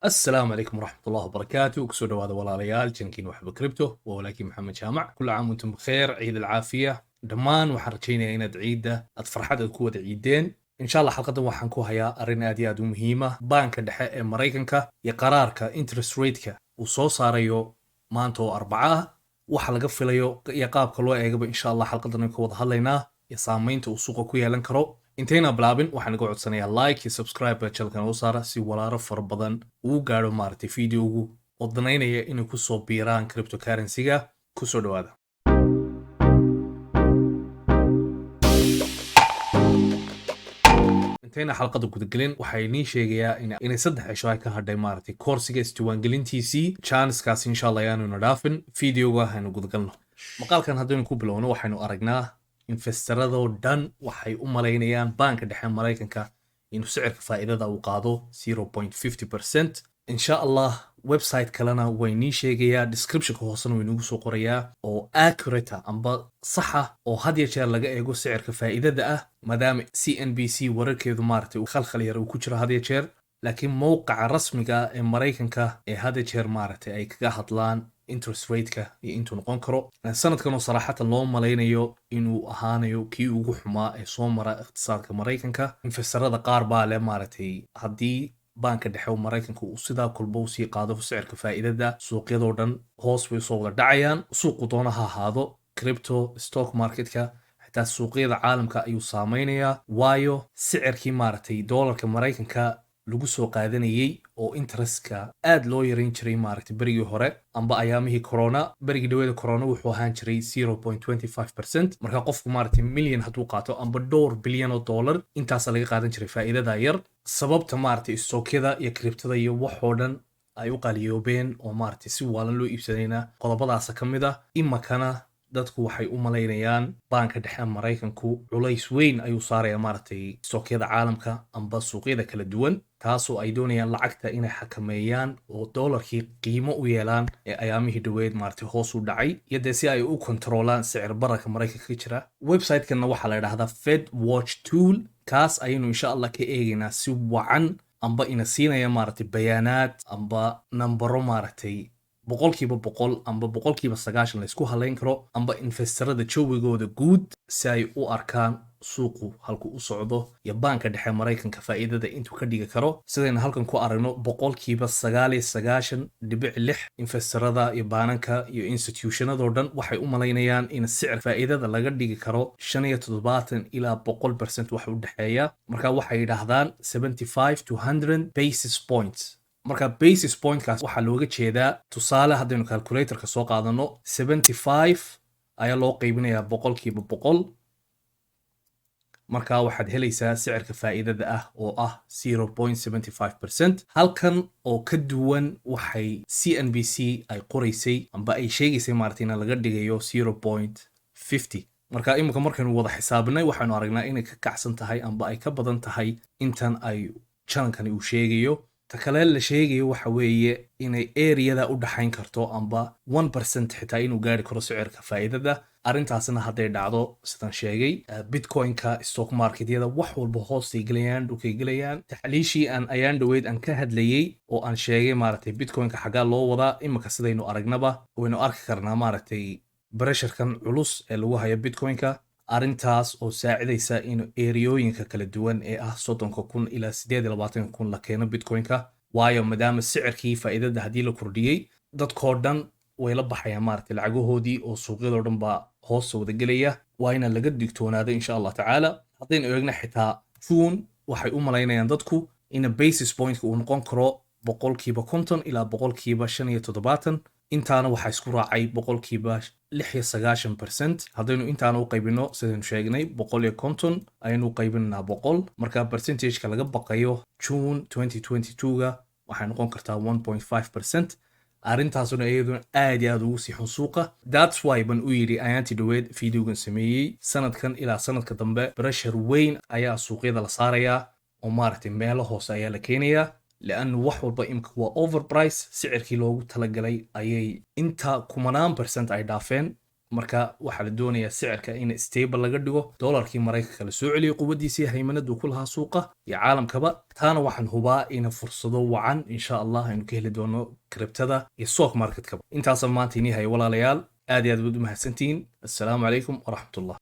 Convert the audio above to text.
Asalaamu calaykum waraxmat ullahi wabarakaatu. Kusoo dhawaada, walaalayaal, channelkiin Waxba Crypto. Waa walaalkiin Maxamed Jaamac. كل عام وأنتم بخير, ciid alcaafiya dhammaan. Waxaan rajaynayaa inaad ciidda aad farxad aad ku wada ciideen, insha Allah. Xalqadan waxaan ku hayaa arrin aad iyo aad u muhiima: baanka dhexe ee Maraykanka iyo qaraarka interest rateka uu soo saarayo maanta oo Arbaca ah, waxa laga filayo iyo qaabka loo eegaba, insha Allah, xalqadan ka wada hadlaynaa iyo saamaynta uu suuqa ku yeelan karo. Intayna bilaabin, waxaan iga codsanayaa like iyo subscribe channelkan oo saara, si walaalo fara badan uu gaadho maaragtay videogu oo danaynaya inay kusoo biiraan cryptocurrency-ga. Kusoo dhawaada. Intayna xalqada gudagelin, waxaa inii sheegayaa inay 3 cisho ay ka hadhay maaragtay koorsiga isdiiwaangelintiisii. Chanceskaas, insha Allah, ayaanu dhaafin. Videoga haynu gudagalno. Maqaalkan haddaynu ku bilowno, waxaynu aragnaa investoradoo dhan waxay u malaynayaan baanka dhexe Maraykanka inuu sicirka faa'iidada uu qaado 0.50%, insha Allah. Website kalena way nii sheegayaa, descriptionka hoosena way nagu soo qorayaa, oo accurate amba saxa oo had ya jeer laga eego sicirka faa'iidada ah, maadaama CNBC wararkeedu maaragtay khalkhal yar uu ku jiro had ya jeer. Laakiin mowqaca rasmiga ee Maraykanka ee had ya jeer maaragtay ay kaga hadlaan interest rateka iyo intuu noqon karo sanadkan, oo saraxatan loo malaynayo inuu ahaanayo kii ugu xumaa ee soo mara iqtisaadka Maraykanka, investorada qaar baa leh maaragtay haddii baanka dhexe Maraykanka uu sidaa kulba usii qaado sicirka faa'iidada, suuqyadoo dhan hoos bay usoo wada dhacayaan, suuqu doona ha ahaado, crypto, stock marketka, xitaa suuqyada caalamka ayuu saameynayaa, waayo sicirkii maaragtay doolarka Maraykanka lagu soo qaadanayey oo interestka aad loo yareyn jiray maaragtay berigii hore amba ayaamihii corona, berigii dhaweeda corona, wuxuu ahaan jiray 0.25%. Marka qofku maaragtay milyan hadduu qaato amba dhowr bilyan oo dollar, intaasa laga qaadan jiray faa'iidada yar. Sababta maaragtay stockyada iyo cryptoda iyo waxoo dhan ay u qaliyoobeen oo maaragtay si waalan loo iibsadayna qodobadaasa ka mid ah. Imakana dadku waxay u malaynayaan baanka dhexe Maraykanku culays weyn ayuu saaraya maaragtay stockyada caalamka amba suuqyada kala duwan, taasoo ay doonayaan lacagta inay xakameeyaan oo doolarkii qiimo u yeelaan ee ayaamihii dhaweyd maaragtay hoos u dhacay, iyo dee si ay u kontroolaan sicir bararka Maraykanka ka jira. Website-kanna waxaa la idhahdaa Fed Watch Tool. Kaas ayaynu, insha Allah, ka eegaynaa si wacan amba ina siinaya maaragtay bayaanaad amba nambaro maaragtay 100% amba 90% laysku halayn karo, amba investorada jawigooda guud si ay u arkaan suuqu halku u socdo iyo baanka dhexe Maraykanka faa'iidada intuu ka dhigi karo. Sidaynu halkan ku aragno, 99.6% investorada iyo baananka iyo institutionadoo dhan waxay u malaynayaan in sicir faa'iidada laga dhigi karo 75 ilaa 100% wax u dhexeeya. Marka waxay yidhaahdaan 75 to 100 basis points. Marka basis pointkaas waxaa looga jeedaa, tusaale, haddaynu calculatorka soo qaadano, 75 ayaa loo qaybinayaa 100%. Marka waxaad helaysaa sicirka faa'iidada ah oo ah 0.75%. Halkan oo ka duwan waxay CNBC ay qoraysay amba ay sheegaysay maaragtay in laga dhigayo 0.50. Marka iminka markaynu wada xisaabinay, waxaynu aragnaa inay ka kacsan tahay amba ay ka badan tahay intan ay channelkani uu sheegayo. Ta kale la sheegayo waxa weeye inay areada u dhaxayn karto amba 1% xitaa inuu gaari karo sicirka faa'iidada. Arrintaasna hadday dhacdo, sidaan sheegay, bitcoin-ka, stock marketyada, wax walba hoostay gelayaan, dhulkay gelayaan. Taxliishii aan ayaan dhoweyd aan ka hadlayey oo aan sheegay maaragtay bitcoin-ka xaggaa loo wadaa, iminka sidaynu aragnaba waynu arki karnaa maaragtay pressurekan culus ee lagu hayo bitcoin-ka, arrintaas oo saacidaysa in areayooyinka kala duwan ee ah 30,000 ilaa 28,000 la keeno bitcoin-ka, waayo maadaama sicirkii faa'iidada haddii la kordhiyey, dadkoo dhan way la baxayaan maaragtay lacagahoodii oo suuqyadoo dhan baa hoosta wada gelaya. Waa inaan laga digtoonaado, insha Allah tacaala. Haddaynu eegna xitaa June, waxay u malaynayaan dadku in basis pointka uu noqon karo 50% ilaa 75%. Intaana waxaa isku raacay 96%. Haddaynu intaana u qaybino, sidaynu sheegnay, 150 ayaynu u qaybinanaa 100. Marka percentageka laga baqayo June 2022ga waxay noqon kartaa 1.5%. Arrintaasuna iyaduna aad iyo aad ugu sii xun suuqa. That's why ban u yidhi ayaantii dhaweed videogan sameeyey, sanadkan ilaa sanadka dambe pressure weyn ayaa suuqyada la saarayaa oo maaragtay meelo hoose ayaa la keenayaa, liannu wax walba imika waa overprice. Sicirkii loogu talagalay ayay inta kumanaan percent ay dhaafeen. Marka waxaa la doonayaa sicirka in stable laga dhigo, dollarkii Maraykanka la soo celiyo quwadiisii haymanadu ku lahaa suuqa iyo caalamkaba. Taana waxaan hubaa in fursado wacan, insha Allah, aynu ka heli doono cryptada iyo stock marketkaba. Intaasa maanta inii haya, walaalayaal. Aad iyo aad baad u mahadsantihiin. Assalaamu calaykum waraxmatullah.